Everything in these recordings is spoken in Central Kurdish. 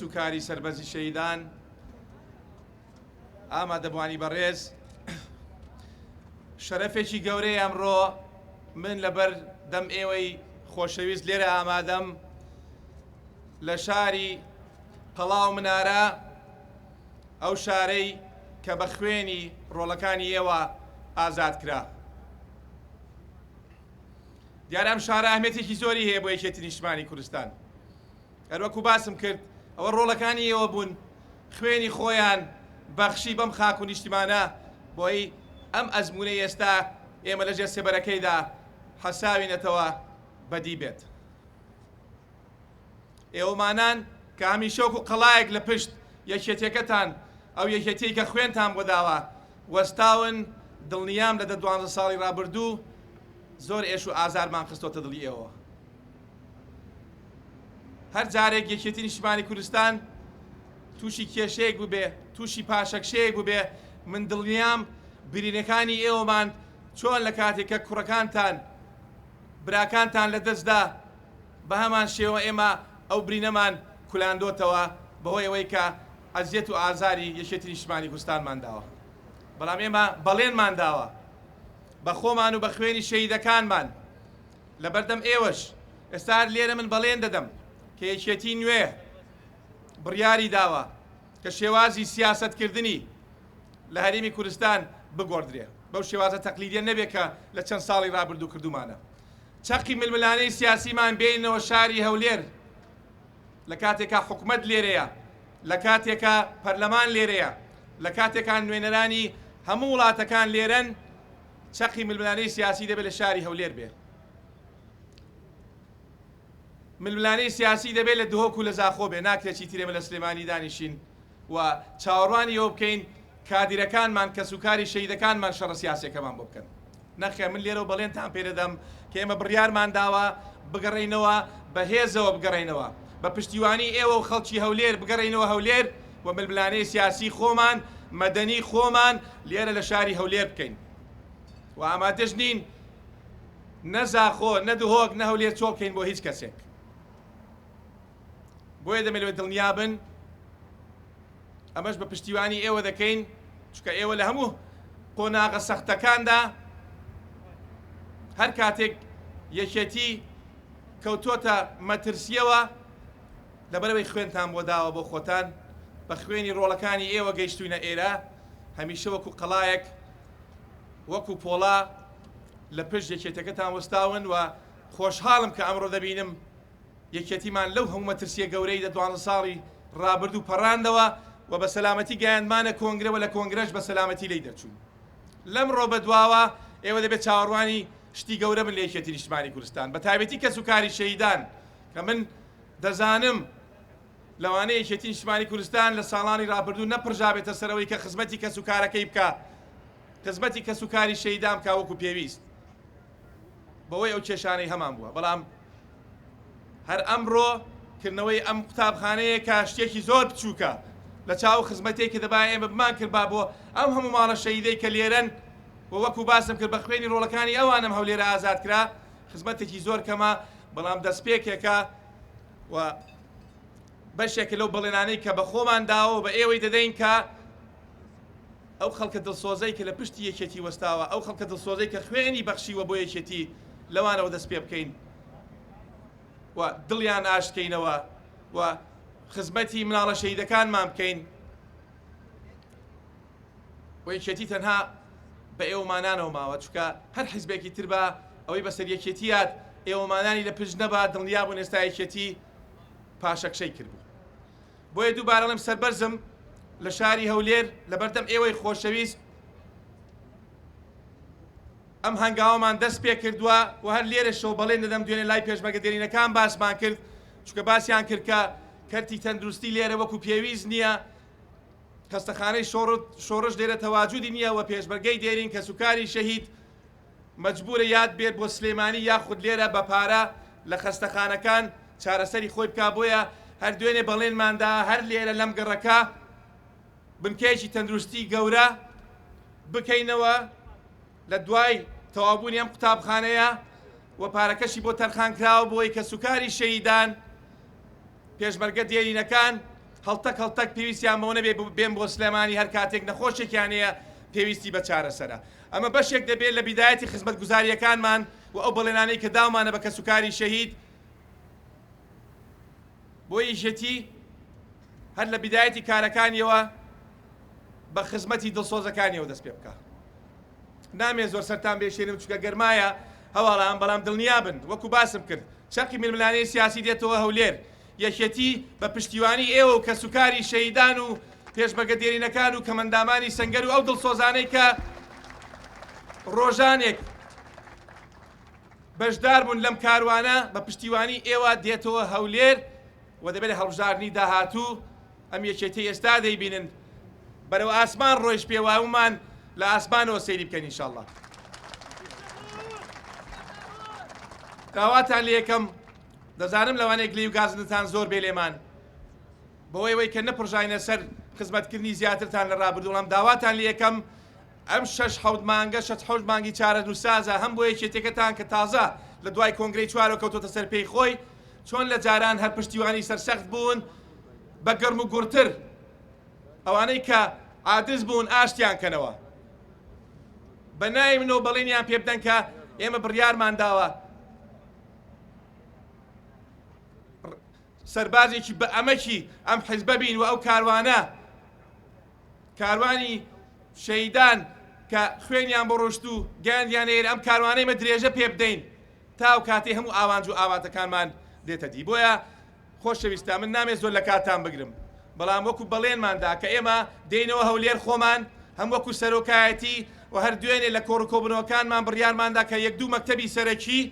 کەسوکاری سەربەرزی شەهیدان، ئامادەبووانی بەڕێز، شەرەفێکی گەورەیە ئەمڕۆ من لەبەر دەم ئێوەی خۆشەویست لێرە ئامادەم لە شاری قەڵا و منارە، ئەو شارەی کە بە خوێنی ڕۆڵەکانی ئێوە ئازاد کرا. دیارە ئەم شارە ئەهمیەتێکی زۆری هەیە بۆ یەکێتی نیشتمانی کوردستان. هەروەکو باسم کرد ئەوە ڕۆڵەکانی ئێوە بوون خوێنی خۆیان بەخشی بەم خاک و نیشتیمانە بۆی ئەم ئەزموونەی ئێستا ئێمە لەژێر سێبەرەکەیدا حەساوینەتەوە بەدی بێت. ئێوەمانان کە هەمیشە وەکو قەڵایەک لە پشت یەکێتیەکەتان، ئەو یەکێتیەی کە خوێنتان بۆ داوە، وەستاون، دڵنیام لە دە دوانزە ساڵی ڕابردوو زۆر ئێش و ئازارمان خستۆتە دڵی ئێوەوە. هەر جارێک یەکێتی نیشتمانی کوردستان تووشی کێشەیەک ببێ، تووشی پاشەکشەیەک ببێ، من دڵنیام برینەکانی ئێوەمان چۆن لە کاتێک کە کوڕەکانتان، براکانتان لەدەستدا، بەهەمان شێوە ئێمە ئەو برینەمان کولاندۆتەوە بەهۆی ئەوەی کە ئەزیەت و ئازاری یەکێتی نیشتمانی کوردستانمان داوە. بەڵام ئێمە بەڵێنمان داوە بە خۆمان و بە خوێنی شەهیدەکانمان لەبەردەم ئێوەش ئێستا هەر لێرە من بەڵێن دەدەم کە یەکێتی نوێ بڕیاری داوە کە شێوازی سیاسەتکردنی لە هەرێمی کوردستان بگۆڕدرێ، بەو شێوازە تەقلیدیە نەبێ کە لە چەند ساڵی ڕابردوو کردوومانە. چەقی ململانێی سیاسیمان بێنینەوە شاری هەولێر لە کاتێکا حکومەت لێرەیە، لە کاتێکا پەرلەمان لێرەیە، لە کاتێکا نوێنەرانی هەموو وڵاتەکان لێرەن، چەقی ململانێی سیاسی دەبێت لە شاری هەولێر بێ. ململانێی سیاسی دەبێت لە دهۆک و لە زاخۆ بێ، ناکرێت چیتر ئێمە لە سلێمانی دانیشین و چاوەڕوانی ئەوە بکەین کادیرەکانمان، کەسوکاری شەهیدەکانمان شەڕە سیاسیەکەمان بۆ بکەن. نەخێر، من لێرەوە بەڵێنتان پێدەدەم کە ئێمە بڕیارمان داوە بگەڕێینەوە، بە هێزەوە بگەڕێینەوە، بە پشتیوانی ئێوە و خەڵکی هەولێر بگەڕێینەوە هەولێر و ململانێی سیاسی خۆمان، مەدەنی خۆمان لێرە لە شاری هەولێر بکەین و ئامادەش نین نە زاخۆ، نە دهۆک، نە هەولێر چۆڵ بکەین بۆ هیچ کەسێک. بۆیە دەمەوێت دڵنیابن ئەمەش بە پشتیوانی ئێوە دەکەین، چونکە ئێوە لە هەموو قۆناغە سەختەکاندا هەر کاتێک یەکێتی کەوتۆتە مەترسیەوە لەبەرەوەی خوێنتان بۆ داوە بۆ خۆتان بە خوێنی ڕۆڵەکانی ئێوە گەیشتوینە ئێرە هەمیشە وەکو قەڵایەک وەکو پۆڵا لە پشت یەکێتەکەتان وەستاون و خۆشحاڵم کە ئەمڕۆ دەبینم یەکێتیمان لەو هەموو مەترسییە گەورەی دە دوانزە ساڵی ڕابردوو پەڕاندەوە و بە سەلامەتی گەیاندمانە کۆنگرە و لە کۆنگرەش بە سەلامەتی لێی دەرچووین. لەمڕۆ بەدواوە ئێوە دەبێت چاوەڕوانی شتی گەورە بن لە یەکێتی نیشتمانی کوردستان، بە تایبەتی کەسوکاری شەهیدان کە من دەزانم لەوانەیە یەکێتی نیشتمانی کوردستان لە ساڵانی ڕابردوو نەپڕژابێتە سەر ئەوەی کە خزمەتی کەسوکارەکەی بکا، خزمەتی کەسوکاری شەهیدان بکا وەکو پێویست. بەوەی ئەو کێشانەی هەمان بووە، بەڵام هەر ئەمڕۆ کردنەوەی ئەم قوتابخانەیە کە شتێکی زۆر بچووکە لە چاو خزمەتێک کە دەبا ئێمە بمان کردبا بۆ ئەم هەموو ماڵە شەهیدەی کە لێرەن و وەکو باسم کرد بە خوێنی ڕۆڵەکانی ئەوانم هەولێرە ئازاد کرا، خزمەتێکی زۆر کەمە، بەڵام دەستپێکێکە و بەشێکە لەو بەڵێنانەی کە بە خۆمان داوە و بە ئێوەی دەدەین کە ئەو خەڵکە دڵسۆزەی کە لە پشتی یەکێتی وەستاوە، ئەو خەڵکە دڵسۆزەی کە خوێنی بەخشیوە بۆ یەکێتی، لەوانەوە دەست پێ بکەین و دڵیان ئاشت کەینەوە و خزمەتی مناڵە شەهیدەکانمان بکەین و یەکێتی تەنها بە ئێوەمانانەوە ماوە، چونکە هەر حیزبێکی تر بە ئەوەی بەسەر یەکێتیات ئێوەمانانی لە پشت نەبا، دڵنیابوون ئێستا یەکێتی پاشەکشەی کردبوو. بۆیە دووبارە ئەڵێم سەربەرزم لە شاری هەولێر لەبەردەم ئێوەی خۆشەویست ئەم هەنگاوەمان دەست پێ کردووە و هەر لێرەشەوە بەڵێن دەدەم دوێنێ لای پێشمەرگە دێرینەکان باسمان کرد چونکە باسیان کرد کە کەرتی تەندروستی لێرە وەکو پێویست نییە خەستەخانەی شۆڕش لێرە تەواجودی نییە و پێشمەرگەی دێرین کەسوکاری شەهید مەجبورە یاد بێت بۆ سلێمانی یاخود لێرە بە پارە لە خەستەخانەکان چارەسەری خۆی بکا، بۆیە هەر دوێنێ بەڵێنمان دا هەر لێرە لەم گەڕەکە بنکەیەکی تەندروستی گەورە بکەینەوە لە دوای تەواوبوونی ئەم قوتابخانەیە و پارەکەشی بۆ تەرخان کراوە بۆی کەسوکاری شەهیدان پێشمەرگە دێرینەکان. هەڵتەک هەڵتەک پێویستیان بەوە نەبێ بێن بۆ سلێمانی هەر کاتێک نەخۆشێکیان هەیە پێویستی بە چارەسەرە. ئەمە بەشێک دەبێت لە بیدایەتی خزمەتگوزارییەکانمان و ئەو بەڵێنانەی کە داومانە بە کەسوکاری شەهید بۆ یەکێتی هەر لە بیدایەتی کارەکانیەوە بە خزمەتی دڵسۆزەکانیەوە دەست پێ بکا. نامێ زۆر سەرتان بێشێنم چونکە گەرمایە هەواڵان بەڵام دڵنیابن وەکو باسم کرد چەقی ململانێی سیاسی دێتەوە هەولێر یەکێتی بە پشتیوانی ئێوە و کەسوکاری شەهیدان و پێشمەرگە دێرینەکان و کەمەندامانی سەنگەر و ئەو دڵسۆزانەی کە ڕۆژانێک بەشدار بوون لەم کاروانە بە پشتیوانی ئێوە دێتەوە هەولێر و دەبێت لە هەڵبژاردنی داهاتوو ئەم یەکێتی ئێستا دەیبینن بەرەو ئاسمان ڕۆیشت پێواومان لە ئاسمانەوە سەیری بکەن ئینشاءاللە داواتان لێکەم دەزانم لەوانەیە گلەی و گازندەتان زۆر بێ لێمان بەوەی وەی کە نەپڕژاینە سەر خزمەتکردنی زیاترتان لە ڕابردوو بەڵام داواتان لێکەم ئەم شەش حەوت مانگە شەش حەوت مانگی چارەنووسسازە هەم بۆ یەکێتیەکەتان کە تازە لە دوای کۆنگرەی چوارەوە کەوتۆتە سەر پێی خۆی چۆن لە جاران هەر پشتیوانی سەرسەخت بوون بە گەرم و گوڕتر ئەوانەی کە عادز بوون ئاشتیان کەنەوە بە ناوی منەوە بەڵێنیان پێ بدەن کە ئێمە بڕیارمان داوە سەربازێکی بە ئەمەکی ئەم حیزبە بین و ئەو کاروانە کاروانی شەهیدان کە خوێنیان بۆ ڕۆشت و گەیاندیان ئێرە ئەم کاروانەی مە درێژە پێ بدەین تا ئەو کاتەی هەموو ئاوانج و ئاواتەکانمان دێتە دی بۆیە خۆشەویستان من نامێ زۆر لە کاتتان بگرم بەڵام وەکو بەڵێنمان دا کە ئێمە دێینەوە هەولێر خۆمان هەم وەکو سەرۆکایەتی و هەر دوێنێ لە کۆڕ و کۆبوونەوەکانمان بڕیارماندا کە یەک دوو مەکتەبی سەرەکی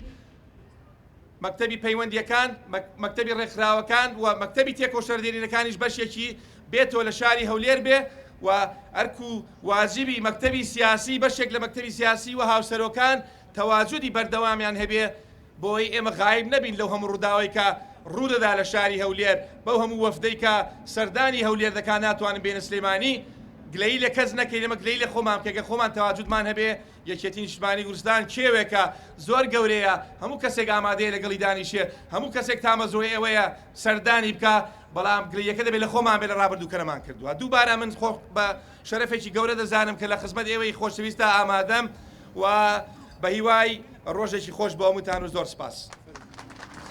مەکتەبی پەیوەندییەکان، مەکتەبی ڕێکخراوەکان و مەکتەبی تێکۆشەرە دێرینەکانیش بەشێکی بێتەوە لە شاری هەولێر بێ و ئەرک و واجبی مەکتەبی سیاسی بەشێک لە مەکتەبی سیاسی و هاوسەرۆکان تەواجودی بەردەوامیان هەبێ بۆی ئێمە غایب نەبین لەو هەموو ڕووداوەی کە ڕوودەدا لە شاری هەولێر بەو هەموو وەفدەی کە سەردانی هەولێر دەکا ناتوانن بێنە سلێمانی گلەیی لە کەس نەکەین ئێمە گلەیی لە خۆمان بکەین گەر خۆمان تەواجودمان هەبێ یەکێتی نیشتمانی کوردستان کێوێکە زۆر گەورەیە، هەموو کەسێک ئامادەیە لەگەڵی دانیشێ، هەموو کەسێک تامەزرۆی ئێوەیە سەردانی بکا، بەڵام گلەییەکە دەبێت لە خۆمان بێت لە ڕابردوو کە نەمانکردووە. دووبارە من خۆم بە شەرەفێکی گەورە دەزانم کە لە خزمەت ئێوەی خۆشەویستدا ئامادەم و بە هیوای ڕۆژێکی خۆش بۆ هەمووتان و زۆر سپاس.